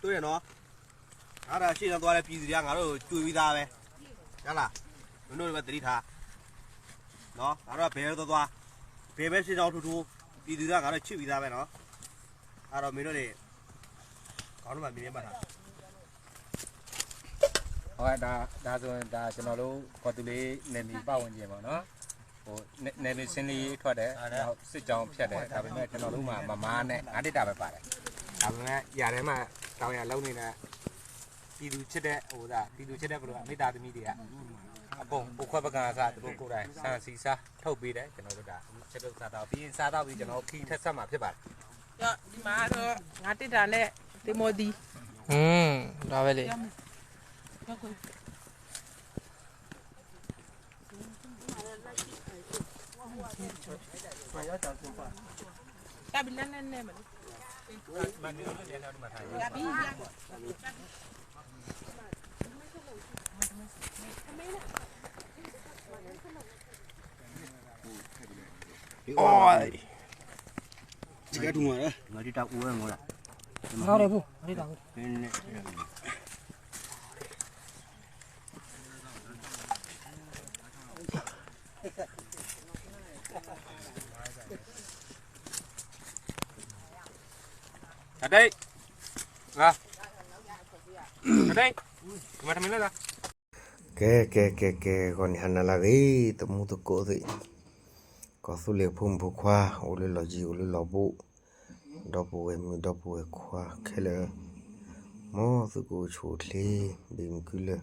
ဒီး အါဒၣ်ရှ့ၣ်နီၤသွါလၢ ပြည်သူတဂၤ ငါတို့ ကြိုဝံသးဝဲ, နၤလၢ်, မ့ၢ်နအိၣ်ဒီးဝဲသတိထား, အါဒၣ် ဖဲးဝဲသွါသွါ, ဖဲးဝဲရှ့ၣ်နီၤထူထူ, ပြည်သူတဂၤ ငါတို့ ကြိုဝံသးဝဲနီၤ, အါဒၣ်မ့ၢ်ဒိၣ်န့ၣ်, ကီမ့ၢ်ဘၣ် ဒါဆိုရင် ဒါ ကျွန်တော်တို့ ကော်သူလီၤ နယ်မြေပတ်ဝန်းကျင်ပေါ့နော်။ ဟို နယ်မြေရှင်းလင်းရေးထွက်တယ် နောက်စစ်ကြောင်းဖြတ်တယ် ဒါပေမဲ့ ကျွန်တော်တို့မှာ မမါနဲ့ ငါးတစ်တာပဲပါတယ် ဒါပေမဲ့ ရတယ်မှ တောင်ရလုံးနေတာ ပြည်သူချစ်တဲ့ ဟိုဒါ ပြည်သူချစ်တဲ့ဘယ်လို မိသားသမီးတွေက အကုန် ကိုယ်ခွဲပကံအစား သူတို့ကိုယ်တိုင် ဆန်ဆီဆား ထုတ်ပေးတယ် ကျွန်တော်တို့ဒါ ချက်ပြုတ်စားသောက် ပြီးရင်စားသောက်ပြီး ကျွန်တော်တို့ ခရီးထပ်ဆက်မှာဖြစ်ပါတယ် ဒီမှာတော့ ငါးတစ်တာနဲ့ သင်္ဘောသီး อืม ဒါပဲလေ တဒိၣ် တဒိၣ် မၤတမံၤလၢ ကဲ ကဲ ကဲ ကဲ ဂီၤနံၤဟါနၤလၢအဂ့ၤ သမူသကိးသ့ၣ် ကီၢ်သူလ့ၤဖိမုၣ်ဖိခွါ အိၣ်လၢလီၢ်ယံၤ အိၣ်လၢလီၢ်ဘူး ဒီပုၢ်ဝဲၢ်မုၣ်ဒီပုၢ်ဝဲၢ်ခွါခဲလၢာ် မ်သုကအိၣ်ဆူၣ်အိၣ်ချ့ ဘၣ်မုာ်ခုလၢ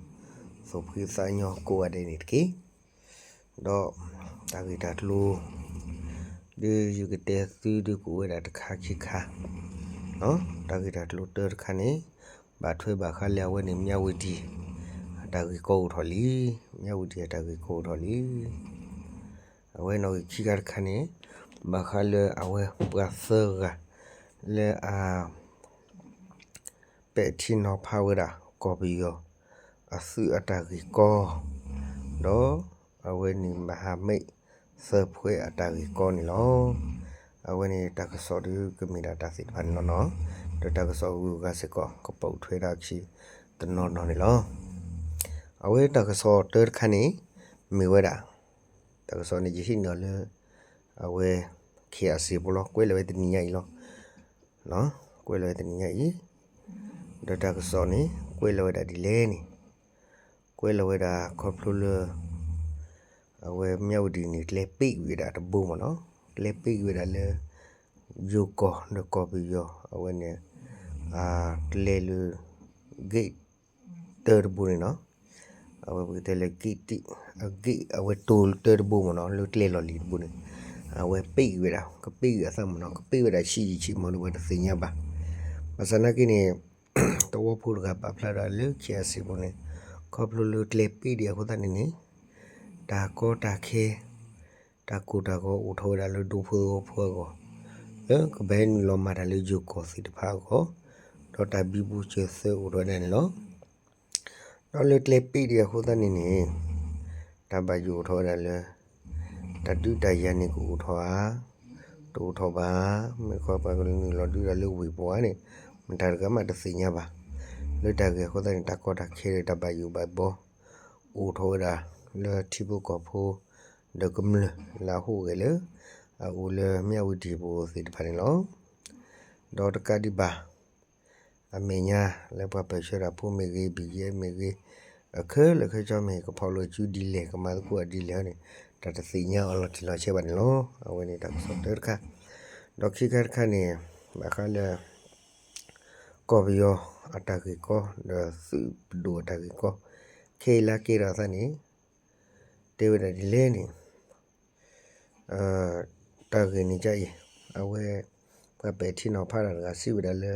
သူၣ်ဖှံသးညီကိးဂၤဒဲးန့ၣ်တက့ၢ်. ဒီးတၢ်ဂ့ၢ်တၢ်ကျိၤ ဒ်ယကတဲသုဒ်ကအိၣ်ဝဲဒၣ်တခါခံခါ တၢ်ဂ့ၢ်တၢ်ကျိၤတၢတခါန့ၣ် ဘၣ်ထွဲဘၣ်ဃးလၢအဝဲန့ၣ် မြဝတီ အတၢ်ဂ့ၢ်ကီအိၣ်ထီၣ်လံ မြဝတီ အတၢ်ဂ့ၢ်ကီအိၣ်ထီၣ်လံ. အဝဲနီၣ်ဂံၢ်ခံခါတခါန့ၣ် ဘၣ်ဃးလၢအဝဲပှၤသၢဂၤ လၢအ ပဲာ်ထံနီၤဖးဝဲဒၣ် ကီၢ်ပယီၤ အသုးအတၢ်ဂ့ၢ်ကီ ဒီးအဝဲန့ၣ် မဟာမိတ် သၢဖှဲအတၢ်ဂ့ၢ်ကီန့ၣ်လီၤ. အဝဲန့ၣ်တၢ်ကစီၣ်ဒ်ကမ့ၢ်ဒၣ်တၢ်သ့ၣ်တဖၣ်န့ၣ်လီၤနီၤ. ဒီးတၢ်ကစီၣ်ဂုၤဂၤစ့ၢ်ကီး ကပိာ်ထွဲဒၣ်အခံတနီၤနီၤန့ၣ်လီၤ. အဝဲတၢ်ကစီၣ်တၢတခါန့ၣ် မ့ၢ်ဝဲဒၣ် တၢ်ကစီၣ်န့ၣ် ယဟံးန့ၢ်အီၤလၢ အဝဲ ခ့ၣ်အစ့ၣ်ဖိလီၤ. ကွဲးလီၤဝဲတနံၤညါအံၤလီၤ. ကွဲးလီၤဝဲတနံၤညါအံၤ ဒီးတၢ်ကစီၣ်န့ၣ် ကွဲးလီၤဝဲဒၣ်ဒ်လဲၣ်န့ၣ် ကွဲးလီၤဝဲဒၣ်ခီဖျိလၢ အဝဲမၠၣ်ဝတံၤန့ၣ် ကျဲပ့ၢ်ကွံာ်ဝဲဒၣ်တဘိမ့ၢ်နီၤ, ကျဲပ့ၢ်ကွံာ်ဝဲဒၣ်လၢ ယိၤကီၢ်ဒီးကီၢ်ပယီၤ အဝဲန့ၣ် ကျဲလၢ gate တၢတဘိန့ၣ်နီၤ, အဝဲပကတဲလၢ gate အ gate အဝဲတိၤတၢတဘိမ့ၢ်နီၤ လၢကျဲလီၢ်လံၤတဘိန့ၣ် အဝဲပ့ၢ်ကွံာ်ဝဲဒၣ် ကပ့ၢ်ကွံာ်အသးမ့ၢ်နီၤ ကပ့ၢ်ဝဲဒၣ်ဆံးယံာ်ဆံးမ့ၢ်လၢပှၤတသ့ၣ်ညါဘၣ်. ဘၣ်ဆၣ်နာ်က့န့ၣ် သဝီဖိတဂၤပာ်ဖျါဒၣ်လၢ ခ့ၣ်အစ့ၣ်ဖိန့ၣ် ခီဖျိလၢကျဲပ့ၢ်ဒံးအဃိသတးန့ၣ်န့ၣ် တၢ်ကီတၢ်ခဲ တၢ်ကိၢ်တၢ်ဂီၤအိၣ်ထီၣ်ဝဲဒၣ်လၢဒူဖိသဝီဖိအဂီၢ် လၢကဘၣ်ဟဲနုာ်လီၤမၤတၢ်လၢယိၤကီၢ်သ့ၣ်တဖၣ်အဂီၢ် ဒီးတၢ်ဘံဘူစၢၤသၢအိၣ်ထီၣ်ဝဲဒၣ်န့ၣ်လီၤ. ဒီးလၢကျဲပ့ၢ်ဒံးအဃိသတးန့ၣ်န့ၣ် တၢ်ဘၣ်ယိၣ်အိၣ်ထီၣ်ဝဲဒၣ်လၢ တၢ်ဒုးတၢ်ယၤန့ၣ်ကအိၣ်ထီၣ်ဧါ, တအိၣ်ထီၣ်ဘၣ်, မ့ၢ်တခီပှၤကနုာ်လီၤဒုးတၢ်လၢဝ့ၢ်ပူၤဧါန့ၣ် မတၤတဂၤမးတသ့ၣ်ညါဘၣ်. လၢတၢ်ဂ့ၢ်အဃိသတးန့ၣ် တၢ်ကီတၢ်ခဲဒီးတၢ်ဘၣ်ယိၣ်ဘၣ်ဘီ အိၣ်ထီၣ်ဝဲဒၣ်လၢထံဖိကီၢ်ဖိ ဒီးကမျၢၢ်လၢအဟူးဂဲၤလၢ အအိၣ်လၢမၠၣ်ဝတံၤပူၤသ့ၣ်တဖၣ်န့ၣ်လီၤ. ဒီးတကးဒံးဘၣ် အမဲာ်ညါလၢပှၤပၢၢ်ဆၢတၢ်ဖိမ့ၢ်ဂ့ၤ ဘံၣ်ယဲၢ်မ့ၢ်ဂ့ၤ အခဲလၢာ်ခဲဆ့မ့ၢ်ဂ့ၤ ကဖီၣ်လိာ်စုဒ်လဲၣ် ကမၤသကိးအီၤဒ်လဲၣ်န့ၣ် တၢ်တသ့ၣ်ညါအီၤလီၤတံၢ်လီၤဆဲးဘၣ်န့ၣ်လီၤ. အဝဲန့ၣ်တၢ်ကစီၣ်တၢတခါ, ဒီးခံခါတခါန့ၣ် ဘၣ်ဃးလၢ ကီၢ်ပယီၤအတၢ်ဂ့ၢ်ကီ ဒီးသုးပဒိၣ်အတၢ်ဂ့ၢ်ကီ ခဲအံၤလၢကဲထီၣ်အသးန့ၣ် တဲဝဲဒၣ်ဒ်လဲၣ်န့ၣ် တၢ်ဂ့ၢ်န့ၣ်ကအံၤ အဝဲ ပှၤပဲာ်ထံနီၤဖးတၢ်တဂၤစံးဝဲဒၣ်လၢ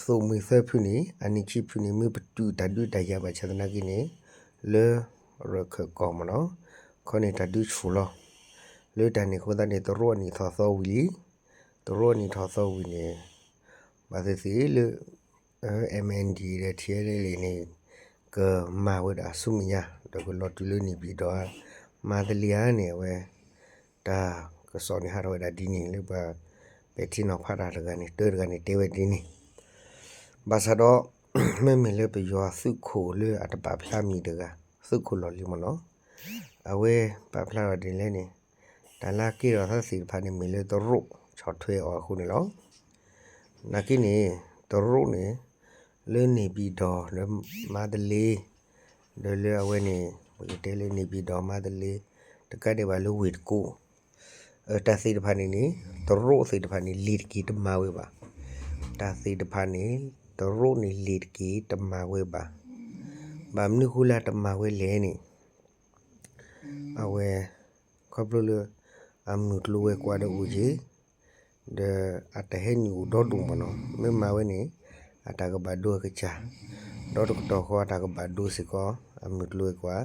သိၣ်မှံၤသၢဖုန့ၣ် အနံၣ်ခံဖုန့ၣ် မ့ၢ်ပတုာ်တၢ်ဒုးတၢ်ယၤဘၣ်ဆၣ်သနာ်က့န့ၣ် လၢရခၢၣ်ကီၢ်မ့ၢ်နီၤ ခီန့ၣ်တၢ်ဒုးဆူၣ်လီၤ. လၢတၢ်န့ၣ်အဃိသတးန့ၣ် တရိးနံၣ်ထီၣ်သီဝံၤလံ, တရိးနံၣ်ထီၣ်သီဝံၤန့ၣ် ဘၣ်သ့ၣ်သ့ၣ်လၢ MNDAA ဒီး TNLA န့ၣ် ကမၤဝဲဒၣ်ဆူမဲာ်ညါ ဒီးကလီၤတုၤလၢန့ၣ်ဘၣ်ဒီး မၤသလံဧါန့ၣ် အဝဲ တၢ်ကစီၣ်န့ၣ်ဟးထီၣ်ဝဲဒၣ်ဒ်န့ၣ်လၢပှၤ ပဲာ်ထံနီၤဖးတၢ်တဂၤန့ၣ် တၢတဂၤန့ၣ် တဲဝဲဒ်န့ၣ်, ဘၣ်ဆၣ်ဒီး မ့မ့ၢ်လၢပယီၤသုးခိၣ်လၢအတပာ်ဖျါမံၤတဂၤ သုးခိၣ်လီၢ်လံၤမ့ၢ်နီၤ, အဝဲပာ်ဖျါထီၣ်ဒ်လဲၣ်န့ၣ်, တၢ်လၢကဲထီၣ်သးသ့ၣ်တဖၣ်န့ၣ် မ့ၢ်လၢတရူးဆီၣ်ထွဲအီၤအဃိန့ၣ်လီၤ. နာ်က့န့ၣ် တရူးန့ၣ် လၢန့ၣ်ပံၤဒီးလၢမါတလ့ ဒီးလၢအဝဲန့ၣ် ပကတဲလၢန့ၣ်ပံၤဒီးမါတလ့ တကးဒံးဘၣ်လၢဝ့ၢ်တကူၣ် တၢ်သ့ၣ်တဖၣ်န့ၣ်န့ၣ် တရူးသ့ၣ်တဖၣ်န့ၣ် လ့ၤတက့ၤတမၤဝဲဘၣ်. တၢ်သ့ၣ်တဖၣ်န့ၣ် တရူးန့ၣ်လ့ၤတက့ၤတမၤဝဲဘၣ်. ဘၣ်မနုၤဃိလၢတမၤဝဲလဲၣ်န့ၣ် အဝဲ ခီဖျိလၢ အမုၢ်ကျိၤဝဲၤကွာ်ဒီးအိၣ်က့ၤ ဒီးအတၢ်ဟဲနုာ်အိၣ်ဒီဒူၣ်မ့ၢ်နီၤ, မ့ၢ်မၤဝဲန့ၣ် အတၢ်ကဘၣ်ဒိအကစၢ်, ဒီးတကတီၢ်ဃီအတၢ်ကဘၣ်ဒိစ့ၢ်ကီး အမုၢ်ကျိၤဝဲၤကွာ်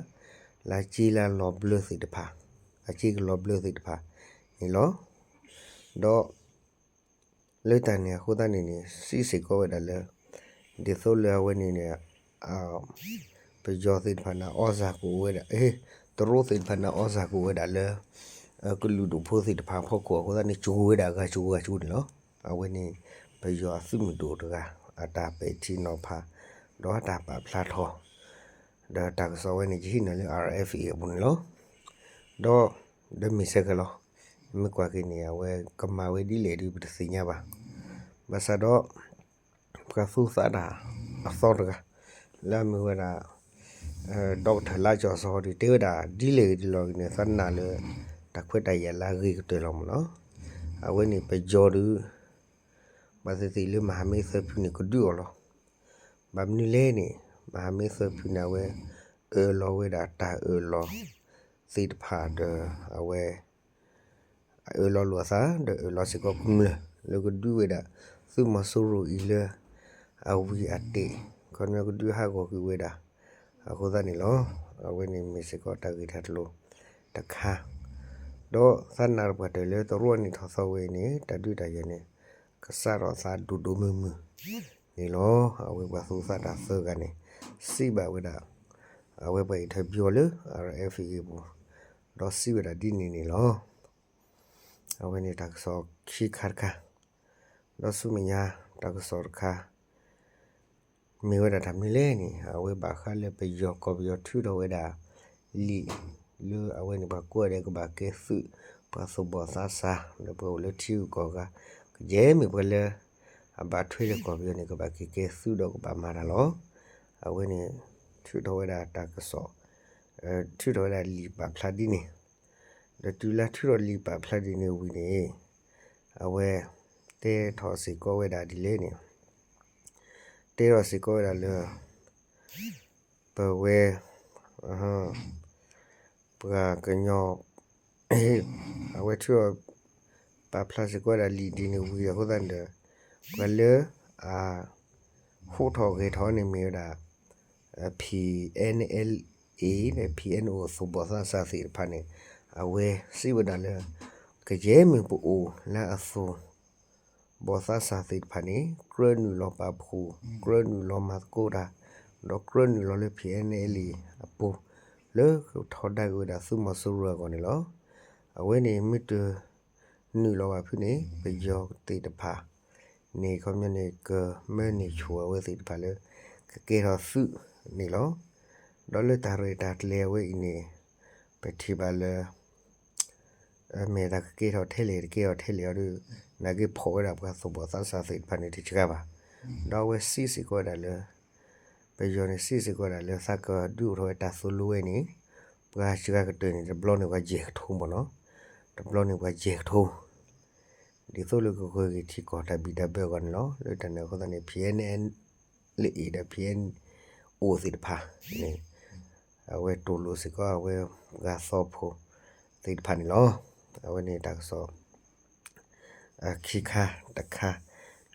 လၢအစ့လၢအလီၤဘျၢသ့ၣ်တဖၣ်, အစ့ကလီၤဘျၢသ့ၣ်တဖၣ်န့ၣ်လီၤ. ဒီး လၢတၢ်န့ၣ်အဃိသတးန့ၣ်န့ၣ် စံးစ့ၢ်ကီးဝဲဒၣ်လၢ ဒ်သိးလၢအဝဲန့ၣ်န့ၣ် ပယီၤသ့ၣ်တဖၣ်န့ၣ် အီၣ်စၢ်ကအိၣ်ဝဲဒၣ်, တရူးသ့ၣ်တဖၣ်န့ၣ် အီၣ်စၢ်ကအိၣ်ဝဲဒၣ်လၢ ကလုာ်ဒူၣ်ဖိသ့ၣ်တဖၣ်အဖီခိၣ်အဃိသတးန့ၣ် ကဝဲဒၣ်အဂၤကဝဲၤကဝဲၤန့ၣ်လီၤ. အဝဲန့ၣ် ပယီၤအသုးမုၢ်ဒိၣ်တဂၤ အတၢ်ပဲာ်ထံနီၤဖး ဒီးအတၢ်ပာ်ဖျါထီၣ် ဒီးတၢ်ကစီၣ်ဝဲန့ၣ် ယဟံးန့ၢ်လၢ RFA အပူၤန့ၣ်လီၤ. ဒီး ဒီးမ့ၢ်ဆဲးကလီၤ, မ့ၢ်ကွၢ်က့ၤန့ၣ် အဝဲကမၤဝဲဒ်လဲၣ်ဒီးပတသ့ၣ်ညါဘၣ်. ဘၣ်ဆၣ်ဒီး ပှၤသူသးတၢ်အသီတဂၤ လၢအမ့ၢ်ဝဲဒၣ် ဒီကထၢၣ်လါကၠီၤစီၤဒီး တဲဝဲဒၣ်ဒ်လဲၣ်ဂ့ၤဒ်လဲၣ်ဂ့ၤန့ၣ် သးနာ်လၢ တၢ်ခွဲးတၢ်ယာ်လၢအဂ့ၤကတၢၢ်လီၤမ့ၢ်နီၤ. အဝဲန့ၣ်ပယီၤဒီး ဘၣ်သ့ၣ်သ့ၣ်လၢမဟာမိတ်သၢဖုန့ၣ် ကဒုးအီၤလီၤ. ဘၣ်မနုၤလဲၣ်န့ၣ် မဟာမိတ်သၢဖုန့ၣ် အဝဲ အၢၣ်လီၤဝဲဒၣ်တၢ်အၢၣ်လီၤသ့ၣ်တဖၣ်ဒီး အဝဲ အၢၣ်လီၤလိာ်အသး ဒီးအၢၣ်လီၤစ့ၢ်ကီးကမျၢၢ် လၢကဒုးဝဲဒၣ် သုးမီၤစိရိၤအံၤလၢ အဝံၤအတ့ၢ် ခီပညီကဒုးဟးဂီၤကွံာ်ဝဲဒၣ် အဃိသတးန့ၣ်လီၤ. အဝဲန့ၣ်မ့ၢ်စ့ၢ်ကီးတၢ်ဂ့ၢ်တၢ်ကျိၤတခါ ဒီးသးနာ်တပှၢ်တၢၢ်လၢတရူးအနံၣ်ထီၣ်သီဝဲအံၤန့ၣ် တၢ်ဒုးတၢ်ယၤန့ၣ် ကစးထီၣ်သးဒိၣ်ဒိၣ်မုၢ်မုၢ်န့ၣ်လီၤ. အဝဲပှၤသူသးတၢ်သၢဂၤန့ၣ် စံးဘၣ်ဝဲဒၣ် အဝဲပှၤအံၤထၢၣ်ဘျီလၢ RFA အပူၤ ဒီးစံးဝဲဒၣ်ဒ်န့ၣ်န့ၣ်လီၤ. အဝဲန့ၣ်တၢ်ကစီၣ်ခံခါတခါ ဒီးဆူမဲာ်ညါတၢ်ကစီၣ်တခါ မ့ၢ်ဝဲဒၣ်တၢ်မနုၤလဲၣ်န့ၣ် အဝဲဘၣ်ဃးလၢပယီၤကီၢ်ပယီၤထုးထီၣ်ဝဲဒၣ် လံာ် လၢအဝဲန့ၣ်ပှၤကိးဂၤဒဲးကဘၣ်ကဲသုး ပှၤသူၣ်ဘီၣ်သးစၢ် လၢပှၤအိၣ်လၢထံဂုၤကီၢ်ဂၤ ကယဲၢ်မ့ၢ်ပှၤလၢ အဘၣ်ထွဲလၢကီၢ်ပယီၤန့ၣ် ကဘၣ်က့ၤကဲသုးဒီးကဘၣ်မၤတၢ်လီၤ. အဝဲန့ၣ် ထုးထီၣ်ဝဲဒၣ်တၢ်ကစီၣ် ထုးထီၣ်ဝဲဒၣ်လံာ်ပာ်ဖျါဒ်န့ၣ် ဒီးတုၤလၢထုးထီၣ်လံာ်ပာ်ဖျါဒ်န့ၣ်ဝံၤန့ၣ် အဝဲ တဲထီၣ်စ့ၢ်ကီးဝဲဒၣ်ဒ်လဲၣ်န့ၣ် တဲထီၣ်စ့ၢ်ကီးဝဲဒၣ်လၢ ပဝဲ ပှၤကညီ အဝဲထုးထီၣ် ပာ်ဖျါစ့ၢ်ကီးဝဲဒၣ်လံာ်ဒ်န့ၣ်ဝံၤအဃိသတးန့ၣ်ဒီး ပှၤလၢ အ ဟူးထီၣ်ဂဲၤထီၣ်န့ၣ်မ့ၢ်ဝဲဒၣ် PNLA ဒီး ပီအ့ၣ်အူ သူၣ်ဘီၣ်သးစၢ်သ့ၣ်တဖၣ်န့ၣ် အဝဲစံးဝဲဒၣ်လၢ ကယဲၢ်မ့ၢ်ပအိၣ်လၢအသူၣ် ဘီၣ်သးစၢ်သ့ၣ်တဖၣ်န့ၣ် ကြၢးနုာ်လီၤပာ်ဖှိၣ် ကြၢးနုာ်လီၤမၤသကိးတၢ် ဒီးကြၢးနုာ်လီၤလၢ ပီအ့ၣ်အူ အပူၤ လၢကထီဒါက့ၤဝဲဒၣ်သုးမီၤစိရိၤအဂီၢ်န့ၣ်လီၤ. အဝဲန့ၣ်မ့ၢ်တ နုာ်လီၤဘၣ်ဖုန့ၣ် ပယီၤသ့ၣ်တဖၣ်န့ၣ် ခီပညီန့ၣ် ကမၢန့ၢ်ဆိၣ်အဝဲသ့ၣ်တဖၣ်လၢ ကကဲထီၣ်သုးန့ၣ်လီၤ. ဒီးလၢတၢ်ရဲၣ်တၢ်ကျဲၤအဝဲအံၤန့ၣ် ပထံၣ်ဘၣ်လၢ မ့ၢ်တၢ်ကကဲထီၣ်ထဲလဲၣ်တကဲထီၣ်ထဲလဲၣ်အီၤဒီး နာ်က့ဖီၣ်ဝဲဒၣ်ပှၤသူၣ်ဘီၣ်သးစၢ်သ့ၣ်တဖၣ်န့ၣ်တစှၤဘၣ်. ဒီးအဝဲစံးစ့ၢ်ကီးဝဲဒၣ်လၢ ပယီၤန့ၣ်စံးစ့ၢ်ကီးဝဲဒၣ်လၢသးကဒုးအိၣ်ထီၣ်ဝဲတၢ်သိၣ်လိဝဲန့ၣ် ပှၤစှၤကတၢၢ်န့ၣ် တဘျီန့ၣ်ပှၤယဲၢ်ကထိမ့ၢ်နီၤ, တဘျီန့ၣ်ပှၤယဲၢ်ကထိ ဒ်သိးလၢကဂၢၢ်က့ၤထံကီၢ်တၢ်ဘံၣ်တၢ်ဘၢအဂီၢ်န့ၣ်လီၤ. လၢတၢ်န့ၣ်အဃိသတးန့ၣ် ပီအ့ၣ်အူ ဒီး ပီအ့ၣ်အူ သ့ၣ်တဖၣ်န့ၣ် အဝဲတူၢ်လိာ်စ့ၢ်ကီးအဝဲပှၤသီဖိသ့ၣ်တဖၣ်န့ၣ်လီၤ. အဝဲန့ၣ်တၢ်ကစီၣ် ခံခါတခါ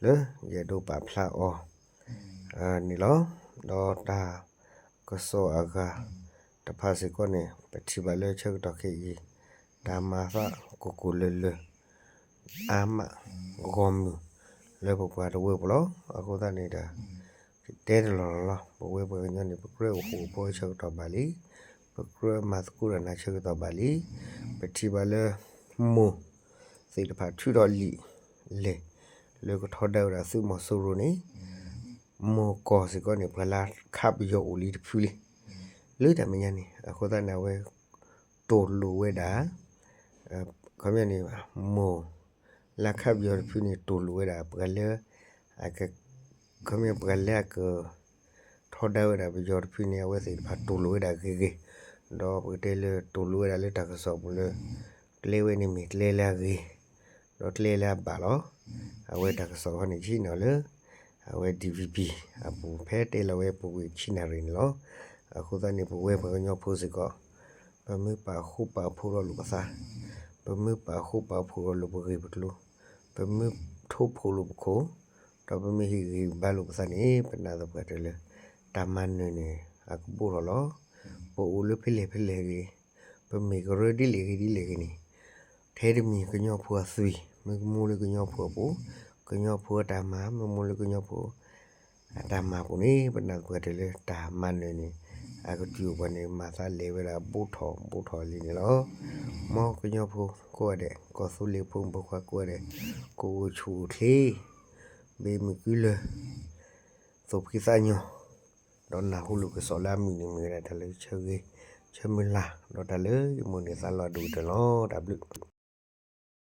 လၢယအဲၣ်ဒိးပာ်ဖျါအီၤန့ၣ်လီၤ. ဒီးတၢ်ကစီၣ်အဂၤတဖၣ်စ့ၢ်ကီးန့ၣ် ပထံၣ်ဘၣ်လၢဆၢကတီၢ်ခဲအံၤ တၢ်မၤသးကိၢ်ကိၢ်လၢၤလၢၤ အါမးဂီၢ်မုၢ်လၢပပှၤတဝၢပူၤလီၤ. အဃိသတးန့ၣ်ဒီး ယတဲတလီၢ်လီၤလီၤ ပဝဲပှၤကညီန့ၣ် ပကြၢးအိၣ်ဃူအိၣ်ဖိးဆၢကတီၢ်ဘၣ်လံ, ပကြၢးမၤသကိးတၢ်နၤဆၢကတီၢ်ဘၣ်လံ. ပထံၣ်ဘၣ်လၢ မိၢ်သ့ၣ်တဖၣ်ထုးထီၣ်လံာ် လဲၤ လၢကထီဒါဝဲဒၣ်သုးမီၤစိရိၤန့ၣ် မိၢ်ကီၢ်စ့ၢ်ကီးန့ၣ် ပှၤလၢခးပယီၤအိၣ်လံတဖုလံ လၢတၢ်မဲာ်ညါန့ၣ် အဃိသတးန့ၣ် အဝဲ တိၢ်လိာ်ဝဲဒၣ် ခီပညီန့ၣ် မိၢ်လၢခးပယီၤတဖုန့ၣ် တိၢ်လိာ်ဝဲဒၣ် ပှၤလၢ ခီပညီ ပှၤလၢအက ထီဒါဝဲဒၣ်ပယီၤတဖုန့ၣ် အဝဲသ့ၣ်တဖၣ်တိၢ်လိာ်ဝဲဒၣ်ဂ့ၤဂ့ၤ, ဒီးပကတဲလၢတိၢ်လိာ်ဝဲဒၣ်လၢတၢ်ကစီၣ်ပူၤလၢ ကျဲဝဲန့ၣ်မ့ၢ်ကျဲလၢအဂ့ၤ ဒီးကျဲလၢအဘၣ်လီၤ. အဝဲတၢ်ကစီၣ်ခီန့ၣ် ယဟံးန့ၢ်အီၤလၢ အဝဲ D V B အပူၤ ဖဲတဲလီၤဝဲပူၤကွံာ်ဆံနၣ်ရံၣ်န့ၣ်လီၤ. အဃိသတးန့ၣ် ပဝဲပှၤကညီဖိစ့ၢ်ကီး ပမ့ၢ်ပာ်ဃူပာ်ဖိးဒီးလိာ်ပသး, ပမ့ၢ်ပာ်ဃူပာ်ဖိးဒီးလိာ်ပဂ့ၢ်ပကျိၤ, ပမ့ၢ်ထိၣ်ဖိးလိာ်ပခိၣ်, ဒီးပမ့ၢ်ဟ့ၣ်ဂံၢ်ဘါလိာ်ပသးန့ၣ် ပနာ်သပှၢ်တၢၢ်လၢ တၢ်မၤနၢၤန့ၣ် အကဘီထီၣ်လီၤ. ပအိၣ်လၢဖဲလဲၣ်ဖဲလဲၣ်ဂ့ၤ, ပမ့ၢ်ကရၢဒ်လဲၣ်ဂ့ၤဒ်လဲၣ်ဂ့ၤန့ၣ် ထဲတမံၤကညီဖိအသွံၣ် မ့ၢ်ကမူလၢကညီဖိအပူၤ, ကညီဖိအတၢ်မၤ မ့ၢ်မူလၢကညီဖိ အတၢ်မၤအပူၤန့ၣ် ပနာ်သပှၢ်တၢၢ်လၢတၢ်မၤနၢၤန့ၣ် အကတုၤအိၣ်ပှၤန့ၣ် မၤသးလဲၤဝဲဒၣ်ဘူးထီၣ်ဘူးထီၣ်လံန့ၣ်လီၤ. မ်ကညီဖိကိးဂၤဒဲး ကီၢ်သူလ့ၤဖိမုၣ်ဖိခွါကိးဂၤဒဲး ကအိၣ်ဆူၣ်အိၣ်ချ့ ဘၣ်မုာ်ကုလၢာ် သူၣ်ဖှံသးညီ ဒီးနၢ်ဟူလိာ်ကစီၣ်လၢအမုာ်န့ၣ်မ့ၢ်ဝဲဒၣ်တၢ်လၢဆၢဂ့ၤ ဆၢမုၢ်လၢ် ဒီးတၢ်လၢယမိၢ်န့ၢ်သးလီၤအဒိၣ်ကတၢၢ်လီၤ. တၢ်ဘျုး